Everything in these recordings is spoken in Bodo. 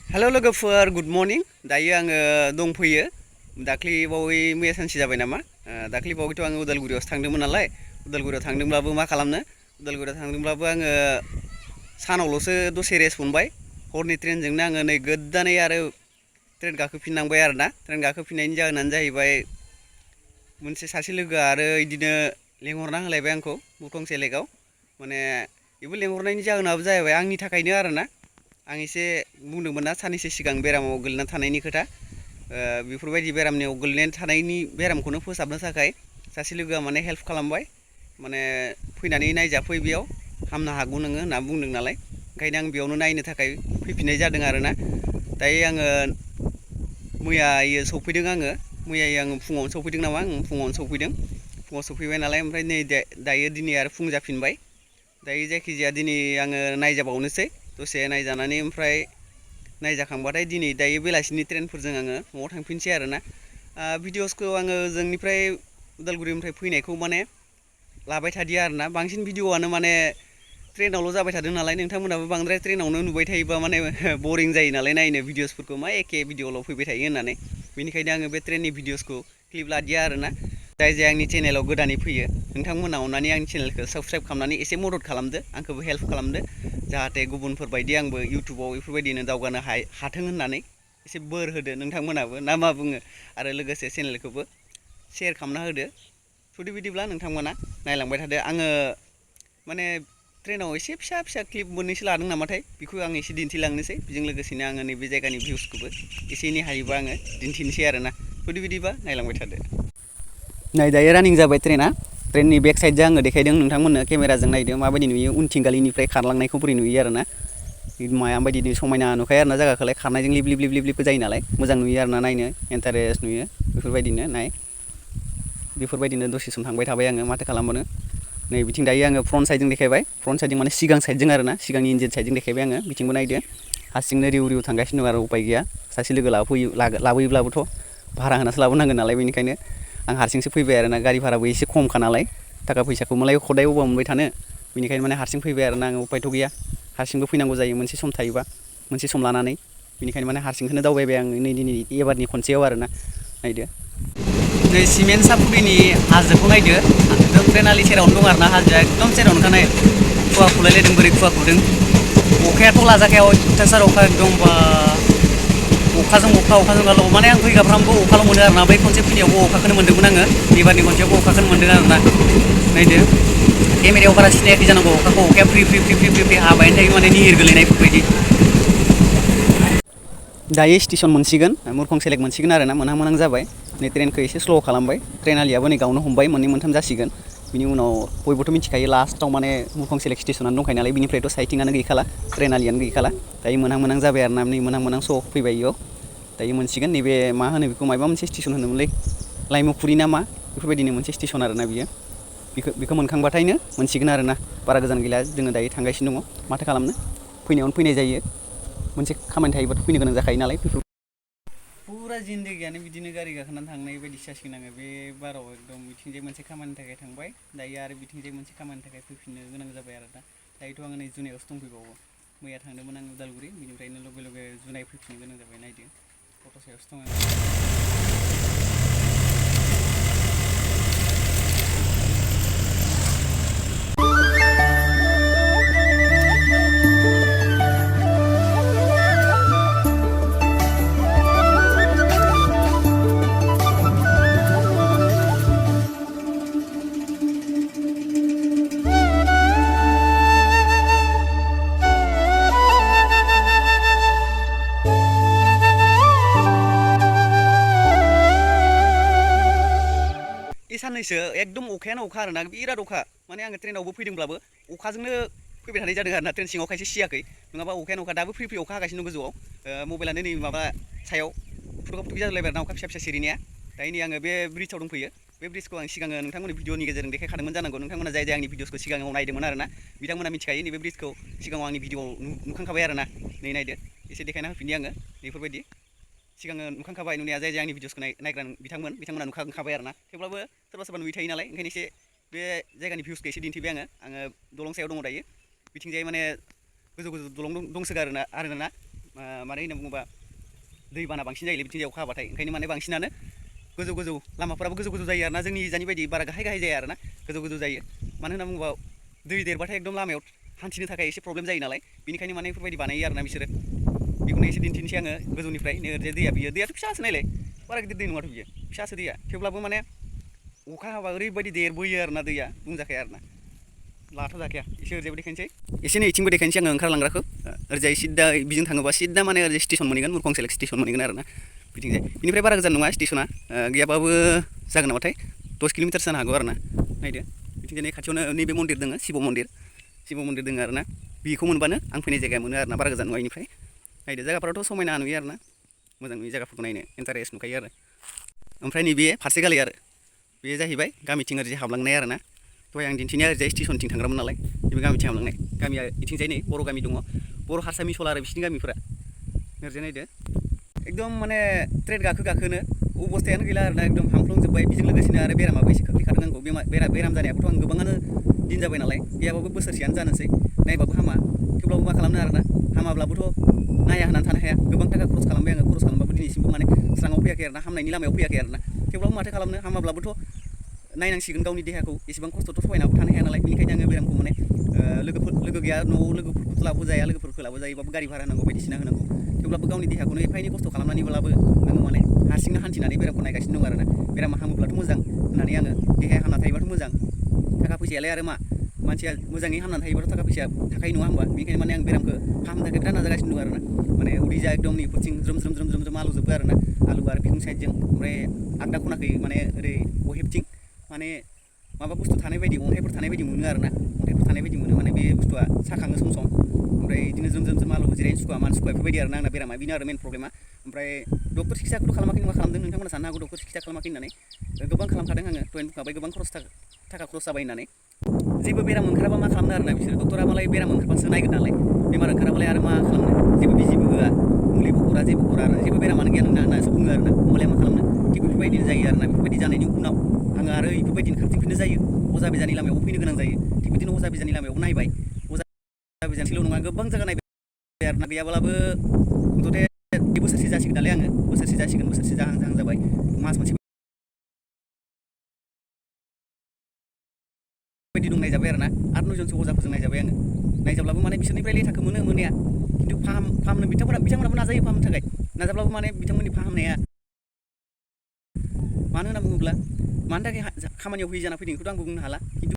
हेल' लोगोफोर गुड मर्निं दायो आङो दंफैयो दाख्लि बावै मैया सानसे जाबाय नामा दाख्लि बावैथ' आङो उदालगुरियावसो थांदोंमोन नालाय उदालगुरियाव थांदोंब्लाबो मा खालामनो उदालगुरियाव थांदोंब्लाबो आङो सानावल'सो दसे रेस्ट मोनबाय हरनि ट्रेनजोंनो आङो नै गोदानै आरो ट्रेन गाखोफिननांबाय आरोना ट्रेन गाखोफिननायनि जाहोनानो जाहैबाय मोनसे सासे लोगोआ आरो इदिनो लेंहरना होलायबाय आंखौ बुकं सेलेकआव माने बेबो लेंहरनायनि जाहोनाबो जाहैबाय आंनि थाखायनो आरोना आं एसे बुंदोंमोन ना साननैसो सिगां बेरामाव गोलैना थानायनि खोथा बेफोरबायदि बेरामनियाव गोलैना थानायनि बेरामखौनो फोसाबनो थाखाय सासे लोगोआ माने हेल्प खालामबाय माने फैनानै नायजाफै बेयाव हामनो हागौ नोङो होनना बुंदों नालाय ओंखायनो आं बेयावनो नायनो थाखाय फैफिननाय जादों आरोना दायो आङो मैयायो सौफैदों आङो फुङावनो सौफैदों नामा आं फुङावनो सौफैदों फुङाव सौफैबाय नालाय ओमफ्राय नै दायो दिनै आरो फुं जाफिनबाय दायो जायखिजाया दिनै आङो नायजाबावनोसै दसे नायजानानै ओमफ्राय नायजाखांबाथाय दिनै दायो बेलासिनि ट्रेनफोरजों आङो न'आव थांफिनसै आरोना भिडिअसखौ आङो जोंनिफ्राय उदालगुरिनिफ्राय फैनायखौ माने लाबाय थादिया आरोना बांसिन भिडिअआनो माने ट्रेनावल' जाबाय थादों नालाय नोंथांमोनहाबो बांद्राय ट्रेनावनो नुबाय थायोबा माने बरिं जायो नालाय नायनो भिडिअसफोरखौ मा एखे भिडिअल' फैबाय थायो होननानै बेनिखायनो आङो बे ट्रेननि भिडिअसखौ क्लिप लादिया आरोना जाय आंनि चेनेलाव गोदानै फैयो नोंथांमोना अननानै आंनि चेनेलखौ साबस्क्राइब खालामनानै एसे मदद खालामदो आंखौबो हेल्प खालामदो जाहाथे गुबुनफोरबायदि आंबो इउटुबाव बेफोरबायदिनो दावगानो हाथों होननानै एसे बोर होदो नोंथांमोनाबो ना मा बुङो आरो लोगोसे चेनेलखौबो शेयार खालामना होदो जुदि बिदिब्ला नोंथांमोना नायलांबाय थादो आङो माने ट्रेनाव एसे फिसा फिसा क्लिप मोननैसो लादों नामाथाय बेखौ आं एसे दिन्थिलांनोसै बेजों लोगोसेनो आङो नैबे जायगानि भिउसखौबो एसे एनै हायोबा आङो दिन्थिनोसै आरोना जुदि बिदिबा नायलांबाय थादो नै दायो रानिं जाबाय ट्रेननि बेक साइडजों आङो देखायदों नोंथांमोननो केमेराजों नायदो माबायदि नुयो उनथिं गालिनिफ्राय खारलांनायखौ बोरै नुयो आरोना माबायदि समायना नुखायो आरोना जायगाखौलाय खारनायजों लिब लिब लिब लिब लिबबो जायो नालाय मोजां नुयो आरोना नायनो इन्टारेस्ट नुयो बेफोरबायदिनो दसे सम थांबाय थाबाय आङो माथो खालामबावनो नै बिथिं दायो आङो फ्रन्ट साइडजों देखायबाय फ्रन्ट साइडजों माने सिगां साइडजों आरोना सिगांनि इन्जिन साइडजों देखायबाय आङो बिथिंबो नायदो हारसिंनो रिउ रिउ थांगासिनो दं आरो उपाय गैया सासे लोगो लाबोयोब्लाबोथ' भारा होनासो लाबोनांगोन नालाय बेनिखायनो आं हारसिंसो फैबाय आरोना गारि भाराबो एसे खमखा नालाय थाखा फैसाखौ मालाय खदाय अबाव मोनबाय थानो बेनिखायनो माने हारसिं फैबाय आरोना आङो उपायथ' गैया हारसिंबो फैनांगौ जायो मोनसे सम थायोबा मोनसे सम लानानै बेनिखायनो माने हारसिंखौनो दावबायबाय आङो दिनै एबारनि खनसेयाव आरोना नायदो नै सिमेन्ट सापुरिनि हाजोखौ नायदो एकदम ट्रेन आलि सेरावनो दं आरोना हाजोआ एकदम सेरावनो थानाय खुवा खुलायलायदों बोरै खुवा खुदों अखायाथ' लाजाखाया अयथासार अखा एकदम बा अखाजों गाल' माने आं फैगाफ्रामबो अखाल' मोनो आरोना बै खनसे फैनायावबो अखाखौनो मोन्दोंमोन आङो एबारनि खनसेयावबो अखाखौनो मोन्दों आरोना नायदो केमेरायाव बारा सिनायाखै जानांगौ अखाया free free free free free हाबायानो थायो माने निहिर गोलैनायफोरबायदि दायो स्टेसन मोनसिगोन मुरखं सेलेक मोनसिगोन आरोना मोनहां मोनहां जाबाय नै ट्रेनखौ एसे स्ल' खालामबाय ट्रेन आलियाबो नै गावनो हमबाय मोननै मोनथाम जासिगोन बिनि उनाव बयबोथ' मिथिखायो लास्टआव माने मुरखं सेलेक स्टेसनानो दंखायो नालाय बिनिफ्रायथ' साइटिंआनो गैखाला ट्रेन आलियानो गैखाला दायो मोनहां मोनहां जाबाय आरोना नै मोनहां मोनहां स' फैबाय इयाव दायो मोनसिगोन नैबे मा होनो बेखौ माबा मोनसे स्टेसन होनोमोनलै लाइमुखुरि ना मा बेफोरबायदिनो मोनसे स्टेसन आरोना बेखौ मोनखांबाथायनो मोनसिगोन आरोना बारा गोजान गैला जोङो दायो थांगासिनो दङ माथो खालामनो फैनायावनो फैनाय जायो मोनसे खामानि थायोबाथ' फैनो गोनां जाखायो नालाय फुरा जिन्दगियानो बिदिनो गारि गाखोनानै थांनाय बायदिसो जासिगोन आङो बे बाराव एकदम बिथिंजाय मोनसे खामानिनि थाखाय थांबाय दायो आरो बिथिंजाय मोनसे खामानिनि थाखाय फैफिननो गोनां जाबाय आरो दा दायोथ' आङो नै जुनायावसो दंफैबावो मैया थांदोंमोन आं उदालगुरि बिनिफ्रायनो लगे लगे जुनाय फैफिननो गोनां जाबाय नायदो अट' सायावसो दं आङो साननैसो एकदम अखायानो अखा आरोना बिराद अखा माने आङो ट्रेनावबो फैदोंब्लाबो अखाजोंनो फैबाय थानाय जादों आरोना ट्रेन सिङाव खायसे सियाखै नङाबा अखायानो अखा दाबो फ्रि फ्रि अखा हागासिनो दं गोजौआव मबाइलानो नै माबा सायाव फुरखा फुरखि जालायबाय आरोना अखा फिसा फिसा सिरिनाया दायो नै आङो बे ब्रिजआव दंफैयो बे ब्रिजखौ आं सिगाङो नोंथांमोननि भिडिअनि गेजेरजों देखायखादोंमोन जानांगौ नोंथांमोना जाय आंनि भिडिअसखौ सिगाङाव नायदोंमोन आरोना बिथांमोना मिथिखायो नैबे ब्रिजखौ सिगाङाव आंनि भिडिअआव नुखांखाबाय आरोना नै नायदो एसे देखायना होफिननि आङो बेफोरबायदि सिगाङो नुखांखाबाय नुनाया जाय आंनि भिडिअसखौ नायग्रा बिथांमोना नुखांखाबाय आरोना थेवब्लाबो सोरबा सोरबा नुयै थायो नालाय ओंखायनो एसे बे जायगानि भिउसखौ एसे दिन्थिबाय आङो दलं सायाव दङ दायो बिथिंजाय माने गोजौ गोजौ दलं दंसोगारो आरोना मारै होनना बुङोबा दैबाना बांसिन जायोलै बिथिंजाय अखा हाबाथाय ओंखायनो माने बांसिनानो गोजौ गोजौ लामाफोराबो गोजौ गोजौ जायो आरोना जोंनि जानि बायदि बारा गाहाय गाहाय जाया आरोना गोजौ गोजौ जायो मानो होनना बुङोबा दै देरबाथाय एकदम लामायाव हान्थिनो थाखाय एसे प्रब्लेम जायो नालाय बेनिखायनो माने बेफोरबायदि बानायो आरोना बिसोरो बेखौनो एसे दिन्थिनोसै आङो गोजौनिफ्राय जे दैया बियो दैयाथ' फिसासो नायलाय बारा गिदिर दै नङाथ' बियो फिसासो दैया थेवब्लाबो माने अखा हाबा ओरैबायदि देरबोयो आरोना दैया बुंजाखाया आरोना लाथ' जाखाया एसे ओरैजायबो देखायनोसै एसे नै इथिंबो देखायनोसै आङो ओंखारलांग्राखौ ओरैजाय सिद्दा बिजों थाङोबा सिद्दा माने ओरैजाय स्टेसन मोनहैगोन मुरखं सेलेक स्टेसन मोनहैगोन आरोना बिथिंजाय बिनिफ्राय बारा गोजान नङा स्टेसना गैयाबाबो जागोन नामाथाय 10 किल'मिटारसो जानो हागौ आरोना नायदो बिथिंजाय खाथियावनो नैबे मन्दिर दङ शिब मन्दिर दङ आरोना बेखौ मोनबानो आं फैनाय जायगाया मोनो आरोना बारा गोजान नङा इनिफ्राय नायदो जायगाफोराथ' समायना नुयो आरोना मोजां नुयो जायगाफोरखौ नायनो इन्टारेस्ट नुखायो आरो ओमफ्राय नैबे फारसे गालै आरो बे जाहैबाय गामिथिं ओरैजाय हाबलांनाय आरोना दहाय आं दिन्थिनाया ओरैजाय स्टेसनथिं थांग्रामोन नालाय बेबो गामिथिं हाबलांनाय गामिया इथिंजाय नै बर' गामि दङ बर' हारसा मिसल आरो बिसिनि गामिफोरा ओरैजाय नायदो एकदम माने ट्रेन गाखोनो अबस्थायानो गैला आरोना एकदम हामफ्लंजोब्बाय बेजों लोगोसेनो आरो बेरामाबो एसे खोख्लैखादों आंखौ बेराम जानायाबोथ' आं गोबाङानो दिन जाबाय नालाय गैयाबाबो बोसोरसेयानो जानोसै नायबाबो हामा थेवब्लाबो मा खालामनो आरोना हामाब्लाबोथ' नाया होनानै थानो हाया गोबां थाखा खरस खालामबाय आङो खरस खालामबाबो दिनैसिमबो माने स्राङाव फैयाखै आरोना हामनायनि लामायाव फैयाखै आरोना थेवब्लाबो माथो खालामनो हामाब्लाबोथ' नायनांसिगोन गावनि देहाखौ एसेबां खस्थ'थ' सहायनाबो थानो हाया नालाय बेनिखायनो आङो बेरामखौ माने लोगो गैया न'आव लोगोफोरखौ लाबोजाया लोगोफोरखौ लाबोजायोबाबो गारि भारा होनांगौ बायदिसिना होनांगौ थेवब्लाबो गावनि देहाखौनो एफा एनै खस्थ' खालामनानैब्लाबो आङो माने हारसिंनो हान्थिनानै बेरामखौ नायगासिनो दं आरोना बेरामा हामोब्लाथ' मोजां होननानै आङो देहाया हामना थायोबाथ' मोजां थाखा फैसायालाय आरो मा मानसिया मोजाङै हामनानै थायोबाथ' थाखा फैसा थाखायो नङा होमबा बेनिखायनो माने आं बेरामखौ फाहामनो थाखाय बिराद नाजागासिनो दं आरोना माने उदैजा एकदम नैफोरथिं ज्रोम आलौजोबो आरोना आलु आरो बिखुं साइडजों ओमफ्राय आगदा खनाखै माने ओरै अहेबथिं माने माबा बुस्थु थानाय बायदि अन्थाइफोर थानाय बायदि मोनो आरोना अन्थाइफोर थानाय बायदि मोनो माने बे बुस्थुआ साखाङो सम ओमफ्राय बिदिनो ज्रोम आलौ जिरायनो सुखुवा मानो सुखुवा बेफोरबायदि आरोना आंना बेरामा बेनो आरो मेन प्रब्लेमा ओमफ्राय डक्टर सिकित्साखौथ' खालामाखै नङा खालामदों नोंथांमोना साननो हागौ डक्टर सिकित्सा खालामाखै होननानै गोबां खालामखादों आङो दहायनो बुंखाबाय गोबां थाखा खरस जाबाय होननानै जेबो बेराम ओंखाराबा मा खालामनो आरोना बिसोर डक्टरा मालाय बेराम ओंखारबासो नायगोन नालाय बेमार ओंखाराबालाय आरो मा खालामनो जेबो बिजिबो होआ मुलिबो हरा जेबो हरा आरो जेबो बेरामानो गैया नोंना होननासो बुङो आरोना होमबालाय मा खालामनो थिग बेफोरबायदिनो जायो आरोना बेफोरबायदि जानायनि उनाव आङो आरो बेफोरबायदिनो खारथिंफिननो जायो अजा बिजानि लामायावबो फैनो गोनां जायो थिग बिदिनो अजा बिजानि लामायावबो नायबाय अजा बिजानसेल' नङा गोबां जायगा नायबाय आरोना गैयाब्लाबो मथथे बोसोरसे जासिगोन नालाय आङो बोसोरसे जाहां जाबाय मास मोनसे बायदि दं नायजाबाय आरोना 8-9 जनसो अजाफोरजों नायजाबाय आङो नायजाब्लाबो माने बिसोरनिफ्राय लेथाखौ मोननाया खिन्थु फाहामनो बिथांमोनाबो नाजायो फाहामनो थाखाय नाजाब्लाबो माने बिथांमोननि फाहामनाया मानो होनना बुङोब्ला मानि थाखाय खामानियाव होयि जाना फैदों बेखौथ' आंबो बुंनो हाला खिन्थु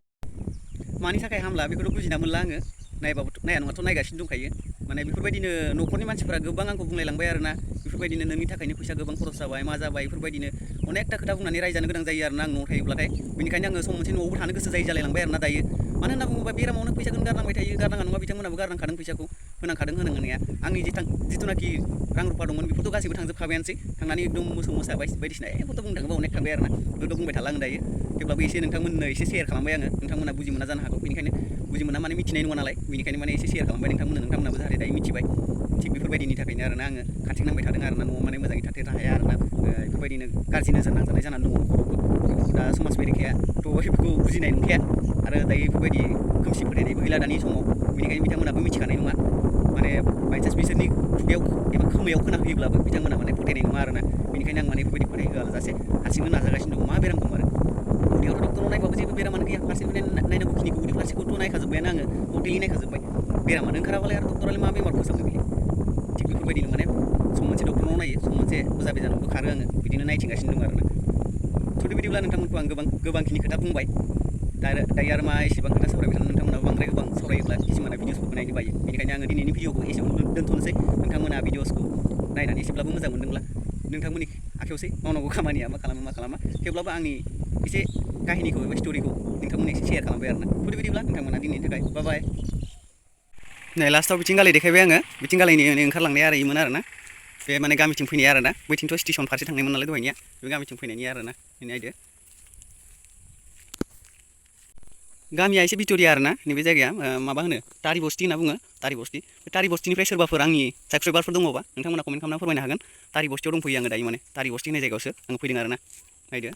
मानि थाखाय हामला बेखौथ' बुजिना मोनला आङो नाया नङाथ' नायगासिनो दंखायो माने बेफोरबायदिनो न'खरनि मानसिफोरा गोबां आंखौ बुंलायलांबाय आरोना बेफोरबायदिनो नोंनि थाखायनो फैसा गोबां खरस जाबाय मा जाबाय बेफोरबायदिनो अनेकथा खोथा बुंनानै रायजानो गोनां जायो आरोना आं न'आव थायोब्लाथाय बेनिखायनो आङो सम मोनसे न'आवबो थानो गोसो जालायलांबाय आरोना दायो मानो होनना बुङोबा बेरामावनो फैसाखौनो गारनांबाय थायो गारनाङा नङा बिथांमोनाबो गारनांखादों फैसाखौ होनांनाया आंनि जिथुनाखि रां रुफा दंमोन बेफोरथ' गासैबो थांजोबखाबायानोसै थांनानै एकदम मोसौ मोसा बायदिसिना बेफोरथ' बुंनो थाङोबा अनेक थांबाय आरोना बेफोरथ' बुंबाय थाला आं दायो थेवब्लाबो एसे नोंथांमोननो एसे सेयार खालामबाय आङो नोंथांमोना बुजि मोना जानो हागौ बेनिखायनो बुजि मोना माने मिथिनाय नङा नालाय बेनिखायनो माने एसे सेयार खालामबाय नोंथांमोनाबो जाहाथे दायो मिथिबाय थिग बेफोरबायदिनि थाखायनो आरोना आङो खाथिं नांबाय थादों आरोना न'आव माने मोजाङै थाथेरनो हाया आरोना बेफोरबायदिनो गाज्रि नोजोर नांजानाय जानानै दङ न'खरावबो बेफोरखौ दा समाज बेरेखायाथ' बेफोरखौ बुजिनाय नंखाया आरो दायो बेफोरबायदि खोमसि फोथायनायबो गैला दानि समाव बेनिखायनो बिथांमोनाबो मिथिखानाय नङा माने बायचान्स बिसोरनि खुगायाव एबा खोमायाव खोनाहोयोब्लाबो बिथांमोना माने फोथायनाय नङा आरोना बेनिखायनो आं माने बेफोरबायदि फोथायहोआलासे हारसिंनो नाजागासिनो दङ मा बेराम दं आरो उदैयावथ' डक्टराव नायबाबो जेबो बेरामानो गैया फारसेनिफ्राय नायनांगौखिनिखौ उदै फारसेखौथ' नायखाजोब्बायानो आङो टटेलि नायखाजोब्बाय बेरामानो ओंखाराबालाय आरो डक्टरालाय मा बेमार फोसाबनो बेलाय थिग बेफोरबायदिनो माने सम मोनसे डक्टरनाव नायो सम मोनसे अजा बिजानावबो खारो आङो बिदिनो नायथिंगासिनो दं आरोना थुदो बिदिब्ला नोंथांमोनखौ आं गोबांखिनि खोथा बुंबाय दायो आरो मा एसेबां खोथा सावरायबाय थानो नोंथांमोनाबो बांद्राय गोबां सावरायोब्ला किसुमाना भिडिअसफोरखौ नायनो बायो बेनिखायनो आङो दिनैनि भिडिअखौ एसेयावनो दोनथ'नोसै नोंथांमोना भिडिअसखौ नायनानै एसेब्लाबो मोजां मोनदोंब्ला नोंथांमोननि आखायावसै मावनांगौ खामानिया मा खालामा थेवब्लाबो आंनि एसे काहिनिखौ एबा स्ट'रिखौ नोंथांमोननो एसे सेयार खालामबाय आरोना थुदो बिदिब्ला नोंथांमोना दिनैनि थाखाय बाय नै लास्टआव बिथिं गालै देखायबाय आङो बिथिं गालैनि ओंखारलांनाया ओरैमोन आरोना बे माने गामिथिं फैनाय आरोना बैथिंथ' स्टेसन फारसे थांनायमोन नालाय दहायनिया बे गामिथिं फैनायनि आरोना नायदो गामिया एसे भिट'रिया आरोना नैबे जायगाया माबा होनो तारि बस्ति होनना बुङो तारि बस्ति बे तारि बस्तिनिफ्राय सोरबाफोर आंनि साबस्क्राइबारफोर दङबा नोंथांमोना कमेन्ट खालामना फोरमायनो हागोन तारि बस्तियाव दंफैयो आङो दायो माने तारि बस्ति होननाय जायगायावसो आं फैदों आरोना नायदो